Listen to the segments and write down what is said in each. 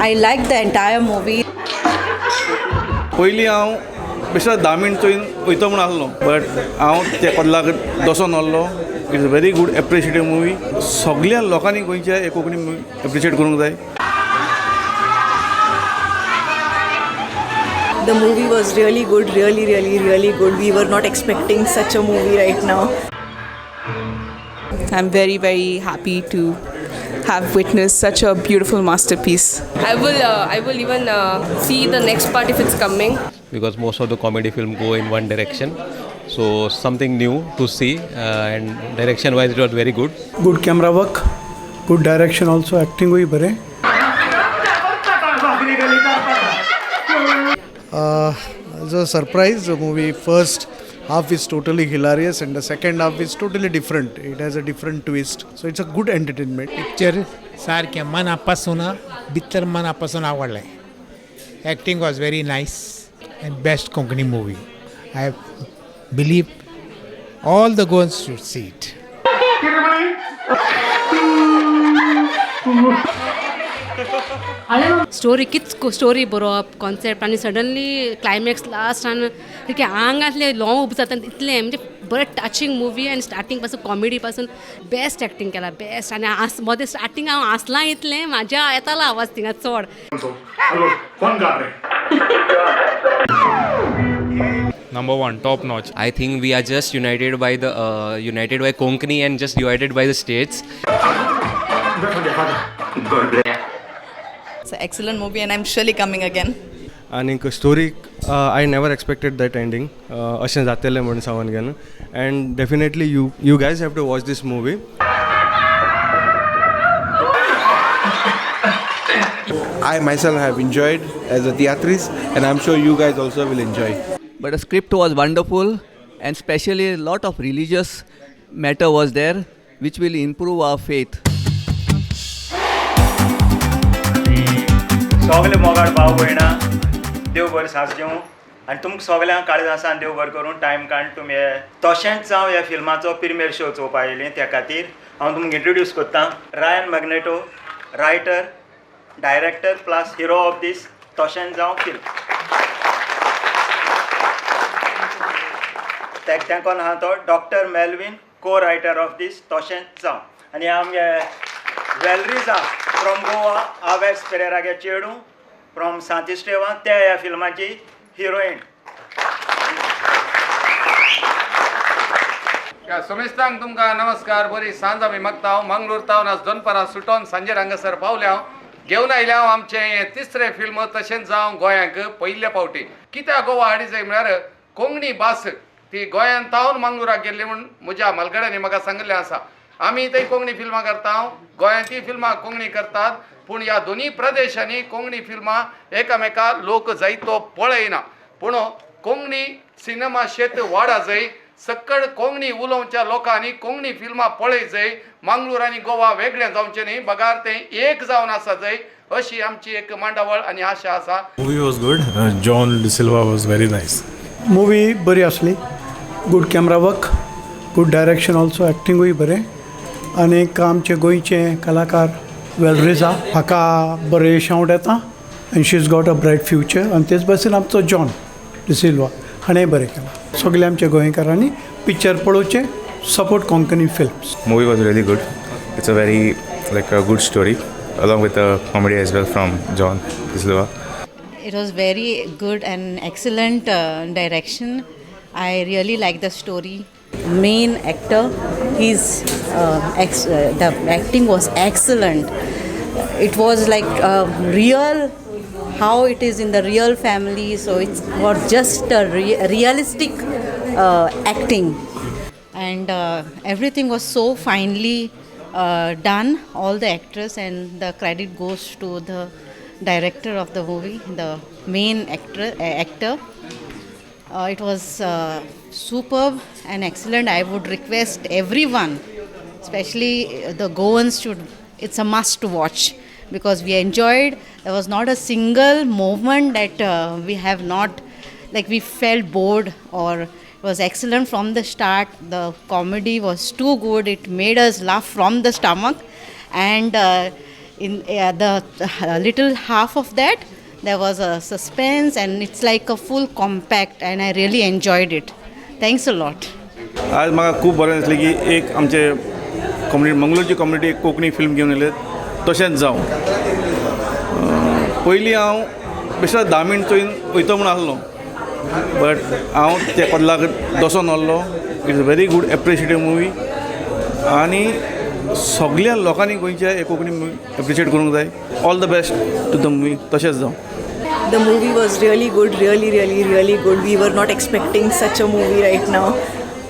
I like the entire movie. पयलीं हांव बेश्टो 10 मिनट चोयन वयतो म्हूण आसलो, बट हांव ते कदलाक दसोन आहलो. It's very good appreciative movie. सगल्या लोकांनी गोंयच्या हे कोंकणी मुवी एप्रिशिएट करूंक जाय. The movie was really good, really, really, really good. We were not expecting such a movie right now. I'm very, very happy to have witnessed such a beautiful masterpiece. I will even see the next part if it's coming. Because most of the comedy film go in one direction, so something new to see, and direction wise it was very good. Good camera work, good direction also, actinguय बरें. It's a surprise. The movie first half is totally hilarious and the second half is totally different. It has a different twist. So it's a good entertainment. Picture सारकें मना पासून भितर मना पासून आवडलें. Acting was very nice and best Konkani movie. I believe all the Goans should see it. Story कित story बरोवप concept आनी सडनली क्लायमॅक्स लास्ट आनी सारकें आंगांतलें लोंव उब जाता इतलें, म्हणजे बरें टचिंग मुवी. आनी स्टार्टींग पासून कॉमेडी पासून बेस्ट एक्टींग केला बेस्ट. आनी आस मदें स्टार्टींग हांव हांसलां इतलें म्हाज्या येतालो आवाज थिंगा चड. Number one, top notch. I think we are just united by the united by Konkani and just divided by the states. It's an excellent movie and I'm surely coming again. आनीक story I never expected that ending अशें जातलें म्हूण सावन घेवन, and definitely you guys have to watch this movie. I myself have enjoyed as a theatrist, and I'm sure you guys also will enjoy. But the script was wonderful, and especially a lot of religious matter was there, which will improve our faith. सगळे मोगाळ भाव भयणां देव बरें सास दिवं आनी तुमकां सगल्यांक काळजां सान देव बरें करूं. टायम काडून तुमी तशेंच जावं ह्या फिल्माचो प्रिमियर शो चोवपाक आयलीं त्या खातीर हांव तुमकां इंट्रोड्यूस करतां Ryan Magneto, writer, director plus hero of this तशेंच जावं फिल्म. तेका तेंकोन आहा तो doctor Melvin, co writer of this तशेंच जावं. आनी आमगे वेलरिजा फ्रॉम गोवा, आवेस पेरेरागे चेडूं फ्रॉम सांतिस्टेवा, त्या ह्या फिल्माची हिरोईन. समेस्तांक तुमकां नमस्कार, बरी सांज. आमी मागता हांव मंगळूर तावन आज दनपारां सुटोन सांजेर हांगासर पावल्या. हांव घेवन आयल्या हांव आमचें हें तिसरें फिल्म तशेंच जावं गोंयांक पयल्या फावटी. कित्याक गोवा हाडी जाय म्हळ्यार कोंकणी भास ती गोंयांत तावन मंगळुराक गेल्ली म्हूण म्हज्या म्हालगड्यांनी म्हाका सांगिल्लें आसा. आमी थंय कोंकणी फिल्मां करता, गोंयांतूय फिल्मां कोंकणी करतात, पूण ह्या दोनूय प्रदेशांनी कोंकणी फिल्मां एकामेका लोक जायतो पळयना. पूण कोंकणी सिनेमा शेत वाडा जाय, सक्कड कोंकणी उलोवच्या लोकांनी कोंकणी फिल्मां पळय जाय. मंगळूर आनी गोवा वेगळें जावचें न्ही, बगार तें एक जावन आसा जाय अशी आमची एक मांडावळ आनी आशा आसा. Movie was good. John D'Silva was very nice. Movie बरी आसली, good camera work, good direction also, एक्टिंगूय बरें. आनीक आमचे गोंयचे कलाकार वेलरिजा हाका बरें शेंवट येता and she is got a bright future. आनी तेच भाशेन आमचो जॉन डिसिल्वा हाणें बरें केलां. सगळे आमच्या गोंयकारांनी पिक्चर पळोवचें, support Konkani films. Movie was really good. It's a very like a good story along with a comedy as well from John D'Silva. It was very good and excellent direction. I really like the story. Main actor, his the acting was excellent. It was like real, how it is in the real family. So it's was just a realistic acting, and everything was so finely done. All the actors, and the credit goes to the director of the movie, the main actor. It was superb and excellent. I would request everyone, especially the Goans, should. It's a must to watch because we enjoyed. There was not a single moment that we have not, like we felt bored, or it was excellent from the start. The comedy was too good. It made us laugh from the stomach, and In the little half of that there was a suspense, and it's like a full compact, and I really enjoyed it. Thanks a lot. आज म्हाका खूब बरें दिसलें की एक आमचे community, मंगलोरची community एक Konkani film घेवन येयले. तशेंच जावं. पयलीं हांव बेश्टो 10 मिनट चोयन वयतो म्हूण आसलो, बट हांव ते कदेलाक दसोन उरलो. It's a very good appreciative movie आनी सगल्या लोकांनी गोंयच्या हे कोंकणी मुवी एप्रिशिएट करूंक जाय. All the best to the movie. तशेंच जावं. The movie was really good, really, really, really good. We were not expecting such a movie right now.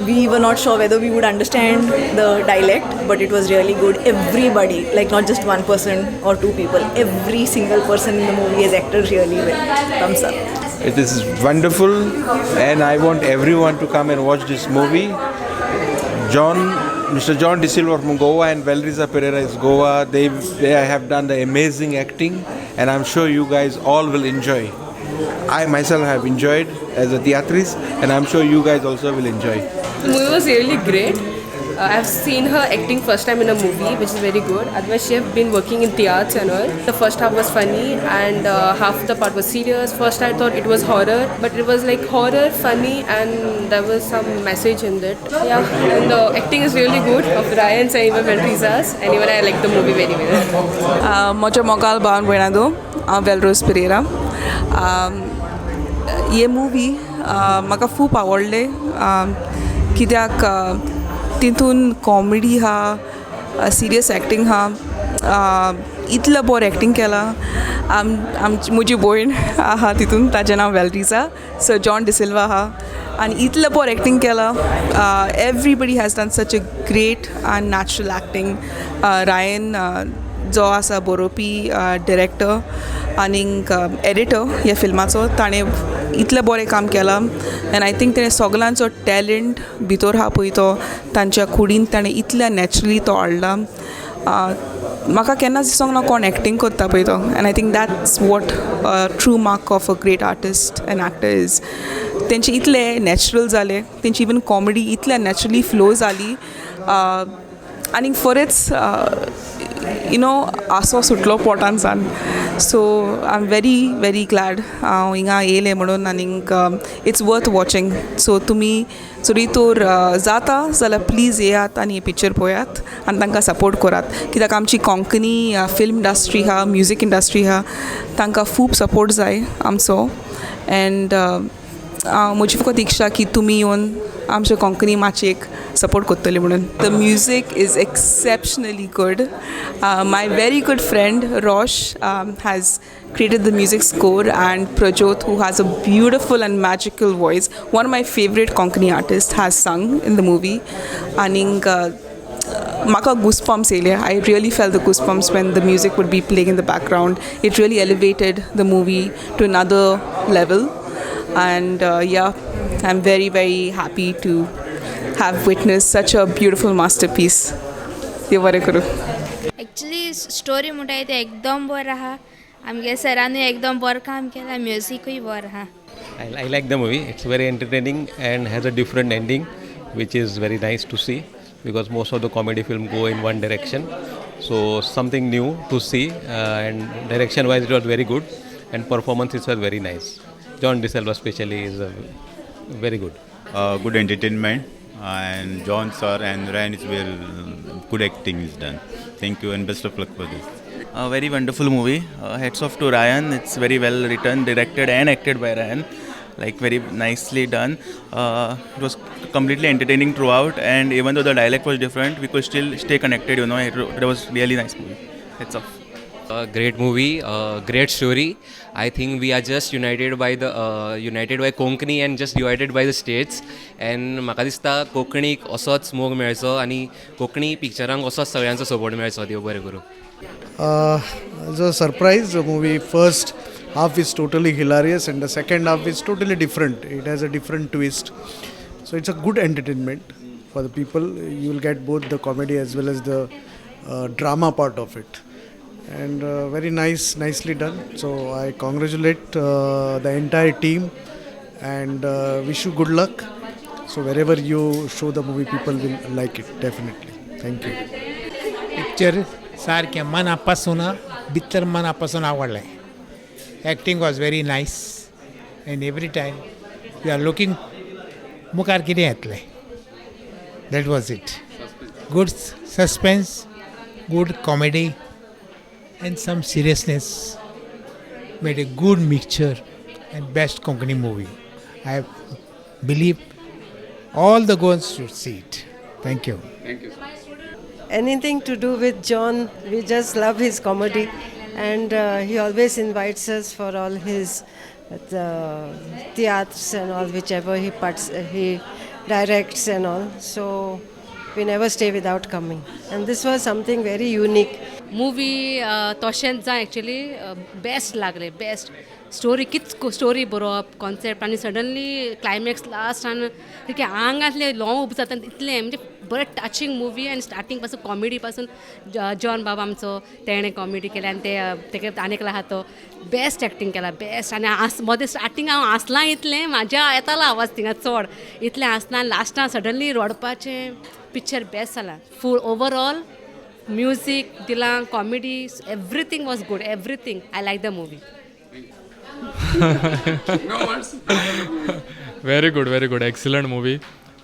We were not sure whether we would understand the dialect, but it was really good. Everybody, like not just one person or two people, every single person in the movie has acted really well. Thumbs up. It is wonderful, and I want everyone to come and watch this movie. Mr. John De Silva from Goa and Valriza Pereira is Goa. They have done the amazing acting, and I'm sure you guys all will enjoy. I myself have enjoyed as a theatrist, and I'm sure you guys also will enjoy. The movie was really great. I've seen her acting first time in a movie, which is very good. Otherwise, she have been working in theatres and all. The first half was funny and half the part was serious. First, I thought it was horror, but it was like horror, funny, and there was some message in that. Yeah, and the acting is really good of Ryan's and even Valriza's, and even I like the movie very well. म्हज्या मोगाल भावन भयणांनो, हांव वेलरोज पिरेरा. हे movie म्हाका खूब आवडले कित्याक तितून comedy आहा, सिरियस एक्टींग आहा, इतलें बरें एक्टींग केलां. आमची म्हजी भयण आहा तितून, ताजें नांव वेलरिजा, सर जॉन डिसिल्वा आहा आनी इतलें बरें एक्टींग केलां. Everybody has done such a great and natural acting. Ryan जो आसा बरोवपी, डिरेक्टर आनीक एडिटर ह्या फिल्माचो, ताणें इतलें बरें काम केलां. एंड I think तेणें सगल्यांचो टॅलंट भितर आहा पळय तो तांच्या कुडीन ताणें इतल्या नॅचरली तो हाडला. म्हाका केन्नाच दिसोंक ना कोण एक्टींग करता पळय तो. And I think that's what true mark of a great artist and actor is. तेंचे इतले नॅचरल जाले, तेंची इवन कॉमेडी इतल्या नॅचरली फ्लो जाली आनी फरेंच you know आसो सुटलो पोटान सान. So I am very very glad हांव हिंगा येयलें म्हणून आनीक it's worth watching. सो तुमी जरी तर जाता जाल्यार प्लीज येयात आनी पिक्चर पळयात आनी तांकां सपोर्ट करात कित्याक आमची कोंकणी फिल्म इंडस्ट्री आहा, म्युजीक इंडस्ट्री आहा, तांकां खूब सपोर्ट जाय आमचो. एंड म्हजी फकत इच्छा की तुमी येवन आमच्या कोंकणी माचयेक सपोर्ट करतली म्हणून. The music is exceptionally good. My very good friend Rosh has created the music score, and Prajot, who has a beautiful and magical voice, one of my favorite Konkani artists, has sung in the movie. Aning म्हाका goosebumps येयले. I really felt the goosebumps when the music would be playing in the background. It really elevated the movie to another level. And yeah, I'm very, very happy to have witnessed such a beautiful masterpiece. देव बरें करूं. Actually story म्हणटाय ते एकदम बरो आहा. आमगे सरानूय एकदम बरें काम केलां, म्युजिकूय बरें आहा. I like the movie. It's very entertaining and has a different ending, which is very nice to see because most of the comedy film go in one direction. So something new to see, and direction wise it was very good, and performance was very nice. John De Silva especially is very good. Good entertainment, and John sir and Ryan is well, good acting is done. Thank you and best of luck for this. A very wonderful movie. Hats off to Ryan. It's very well written, directed and acted by Ryan. Like very nicely done. It was completely entertaining throughout, and even though the dialect was different, we could still stay connected, you know. It was really nice movie. Hats off. A great movie, great story. I think we are just united by the Konkani and just divided by the states. And म्हाका दिसता कोंकणीक असोच मोग मेळचो आनी कोंकणी पिक्चरांक असोच सगळ्यांचो support मेळचो. देव बरें करूं. It's a surprise movie. First half is totally hilarious and the second half is totally different. It has a different twist. So it's a good entertainment for the people. You will get both the comedy as well as the drama part of it. And very nice, nicely done. So I congratulate the entire team and wish you good luck. So wherever you show the movie, people will like it, definitely. Thank you. Picture सारकें मना पासून भितर मना पासून आवडलें. Acting was very nice and every time you are looking मुखार कितें येतलें. That was it. Good suspense, good comedy and some seriousness made a good mixture and best Konkani movie. I believe all the Goans should see it. Thank you. Thank you. Anything to do with John, we just love his comedy, and he always invites us for all his theatres and all, whichever he parts, he directs and all. So we never stay without coming. And this was something very unique. Movie तशेंच जाय actually best लागले. Best story, कित story बरोवप concept आनी suddenly climax last आनी सारकें आंगांतलें लोंव उब जाता इतलें, म्हणजे बरें टचिंग मुवी. आनी स्टार्टींग पासून कॉमेडी पासून जॉन बाब आमचो तेणें कॉमेडी केल्या आनी ते तेका आनी एकलो आहा तो बेस्ट एक्टींग केला बेस्ट. आनी आस मदें स्टार्टींग हांव हांसलां इतलें म्हाज्या येतालो आवाज थिंगा चड इतलें हांसलां आनी लास्टाक सडनली रडपाचें. पिक्चर बेस्ट जालां फूल ओवरऑल. म्युजीक दिलां, comedy, everything was good, everything. I like the movie. No words. Very good, very good. Excellent movie.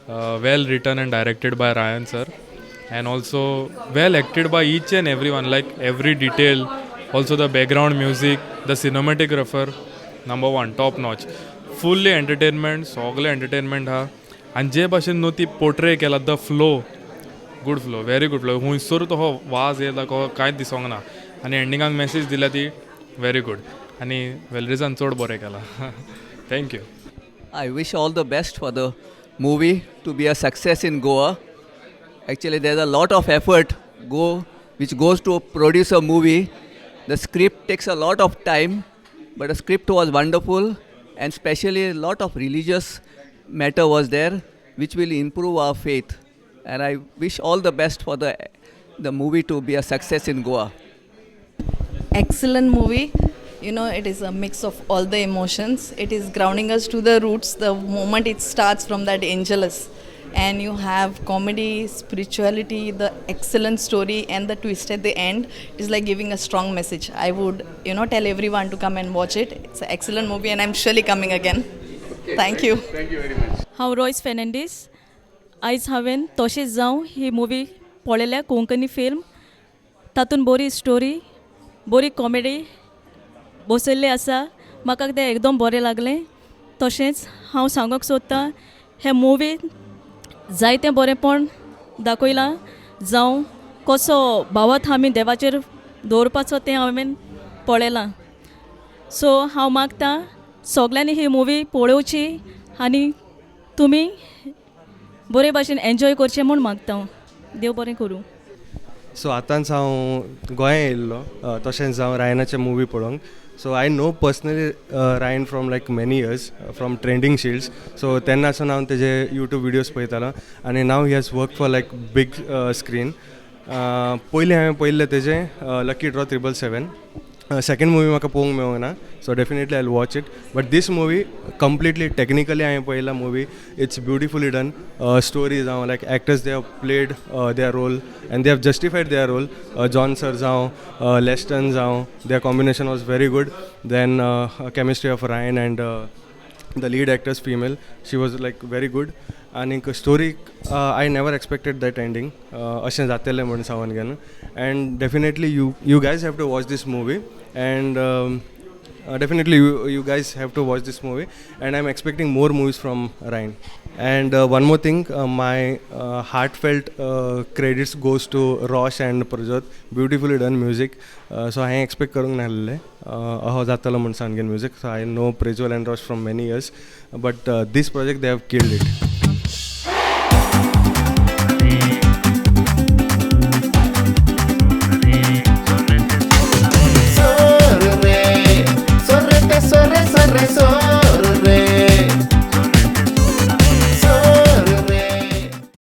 Well written and directed by Ryan sir. And also well acted by each and everyone, like every detail. Also the background music, the cinematographer, number one, top notch. Fully entertainment, सगळे entertainment हा. आनी जे भाशेन न्हू ती portray केला, the flow, good flow, very good flow. हुंयसर तो हो वाज येता कांयच दिसोंक ना. आनी एंडिंगाक मॅसेज दिल्या ती व्हेरी गुड. आनी वेलरिजान चड बरें केलां. Thank you. I wish all the best for the movie to be a success in Goa. Actually, there's a lot of effort which goes to produce a movie. The script takes a lot of time, but the script was wonderful, and especially a lot of religious matter was there, which will improve our faith. And I wish all the best for the movie to be a success in Goa. Excellent movie. You know, it is a mix of all the emotions. It is grounding us to the roots the moment it starts from that Angelus. And you have comedy, spirituality, the excellent story and the twist at the end. It is like giving a strong message. I would, you know, tell everyone to come and watch it. It's an excellent movie and I'm surely coming again. Okay, thank you. Thank you very much. हांव Royce Fernandes. आयज हांवें तशेंच जावं ही movie पळयल्या, Konkani film. तातूंत बरी story, बरी comedy बसयल्ली आसा. म्हाका तें एकदम बरें लागलें. तशेंच हांव सांगूंक सोदतां, हे मुवी जायतें बरेंपण दाखयलां, जावं कसो भावार्थ आमी देवाचेर दवरपाचो तें हांवें पळयलां. सो हांव मागतां सगल्यांनी ही मुवी पळोवची आनी तुमी बरे भाशेन एन्जॉय करचें म्हूण मागता हांव. देव बरें करूं. सो आतांच हांव गोंया येयल्लो तशेंच हांव रायनाचे मुवी पळोवंक. So I know personally Ryan from like many years from Trending Shields. So तेन्नासून हांव तेजे यूट्यूब विडियोज पळयतालो आनी now he has work for like big screen. पयलीं हांवें पळयल्लें तेजें Lucky Draw 777. Second movie म्हाका पळोवंक मेळूंक ना, so definitely I will watch it. But this movie completely technically हांवें पळयला movie, it's beautifully done. Story जावं like actors they have played their role and they have justified their role. John sir जावं, लेस्टन जावं, their combination was very good. Then chemistry of Ryan and the lead actress female, she was like very good. आनीक story I never expected that ending अशें जातलें म्हूण सावन घेवन. And definitely you guys have to watch this movie and definitely you guys have to watch this movie. And I am expecting more movies from Ryan. And one more thing, my heartfelt credits goes to Rosh and Prajot. Beautifully done music. So हांवें expect करूंक नासलें अहो जातलो म्हूण सामकें music. So I know Prajwal and Rosh from many years, but this project they have killed it.